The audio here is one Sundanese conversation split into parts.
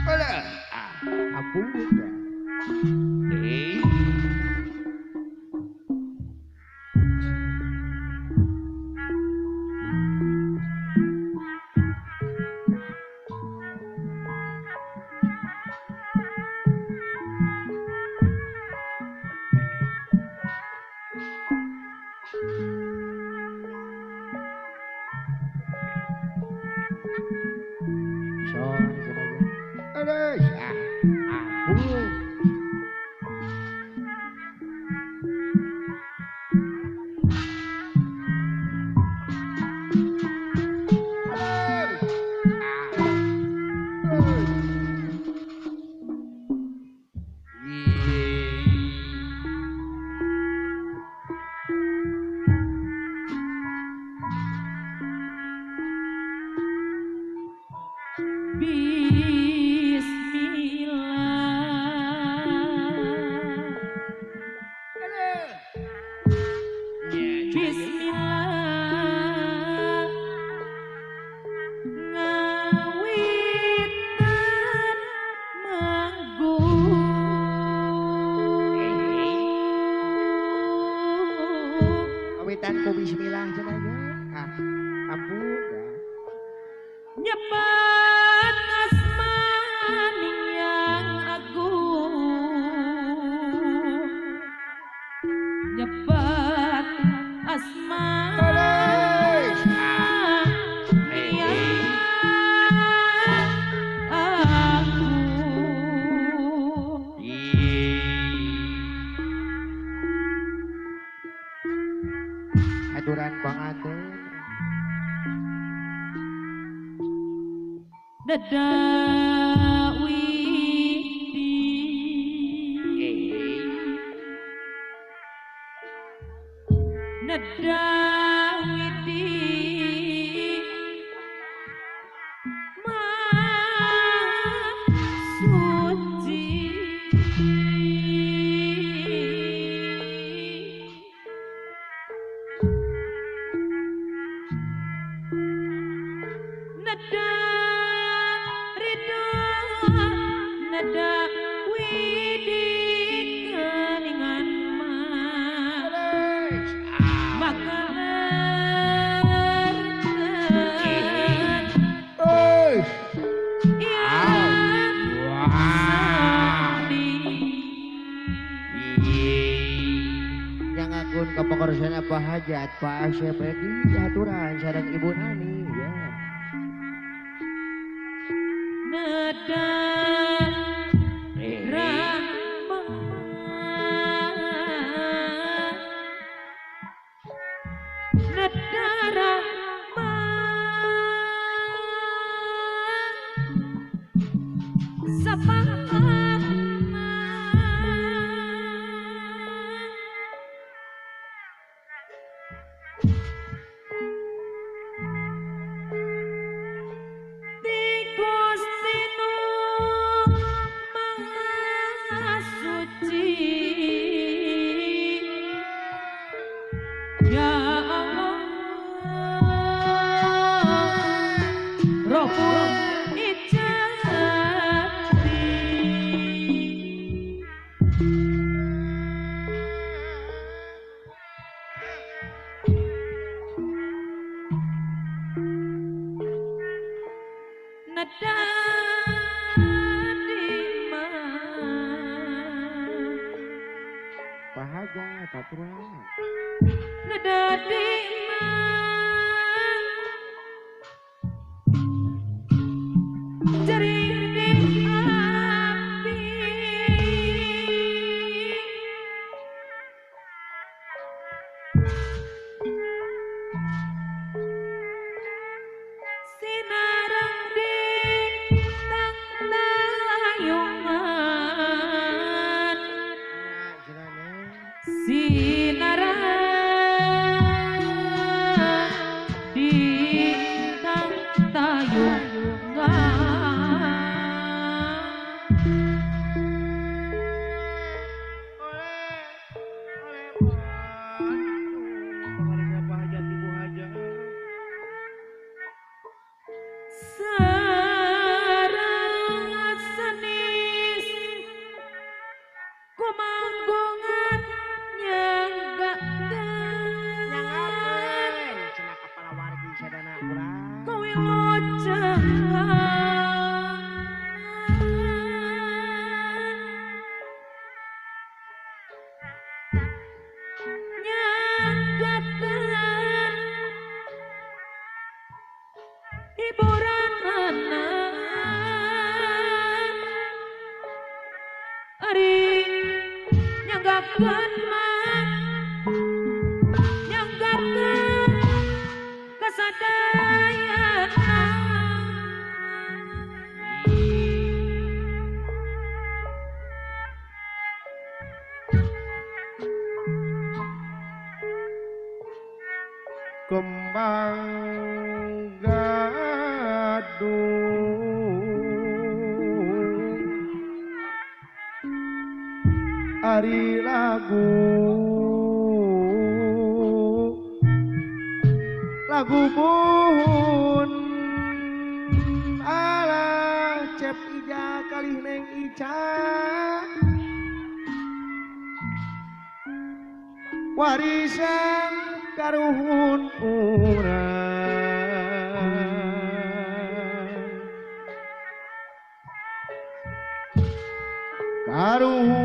Alah, ampun ya. Bismillah cenah. Ampun ya. Nyebat asmaning yang agung, nyebat asmaning yang agung. Aturan panganten neda widi, neda widi suci. Nada ridho, nada widi keningan maka yang akun kepengurusan apa hajat Pak Asep Edi aturan sareng Ibu Nani ya. Nada rahmah, nada rahmah, sapaan Ya Allah, Rabbul Izzati. Nada di Bahagia aturan. Nada di jering di api, sinarang di tang tayungan, sinarang di tang tayungan. Sarang Sadana urang. Kawilujengan nyanggakeun hiburan anak ari nyanggakeun mah nyanggakeun kasadayana. Kembang gadung ari lagu lagu buhun alah Cep Ija kalih Neng Ica warisan karuhun urang karuhun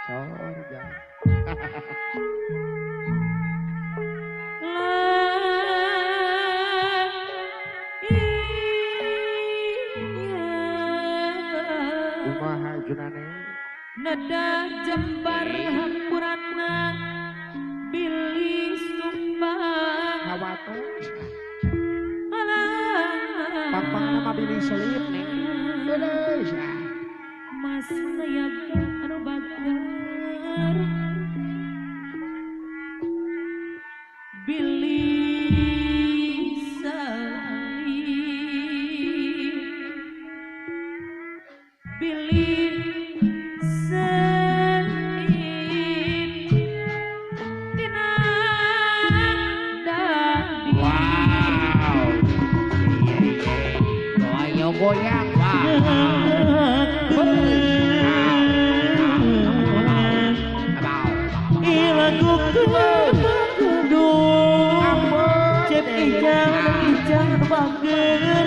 sorga. Nada jembar hampurana bilih sumbang hawatos pang-pang nama bilih selip nih mas nayaga anu bager bilih selip bilih goyang lagu Cep Ija Ica bager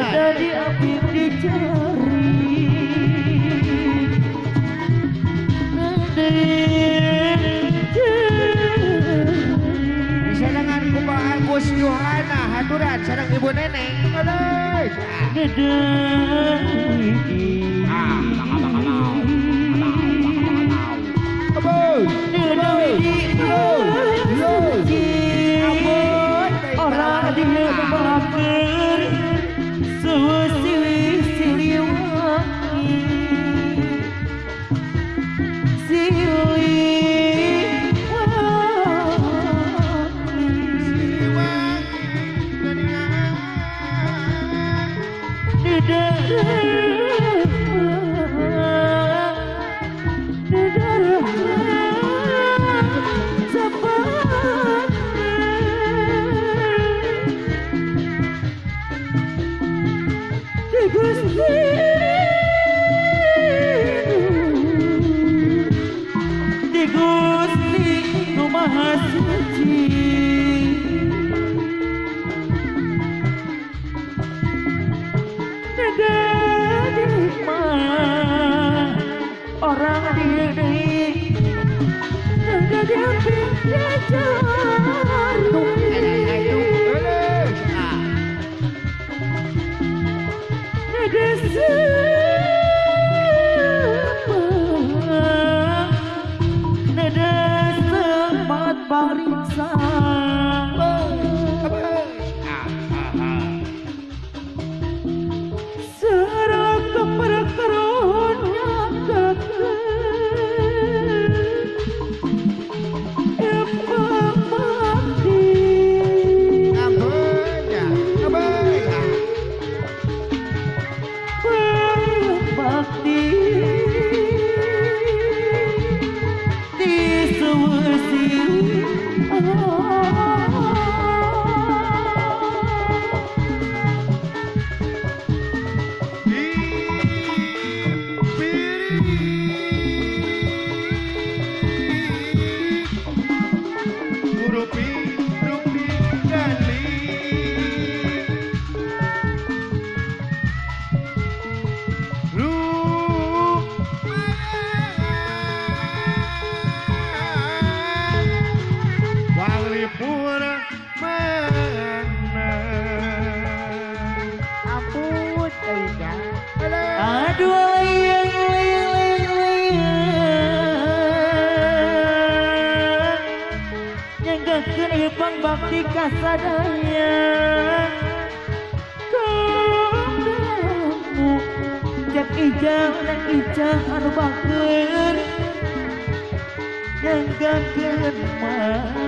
tadi api dicari disenengan ku Pak Agus Yohana haturan sareng Ibu Neneng. Orang dia bager silih siliwangi Ampun. Bakti kasadaya kamu cek ijang dan ijang anu bager nyanggakeun mah.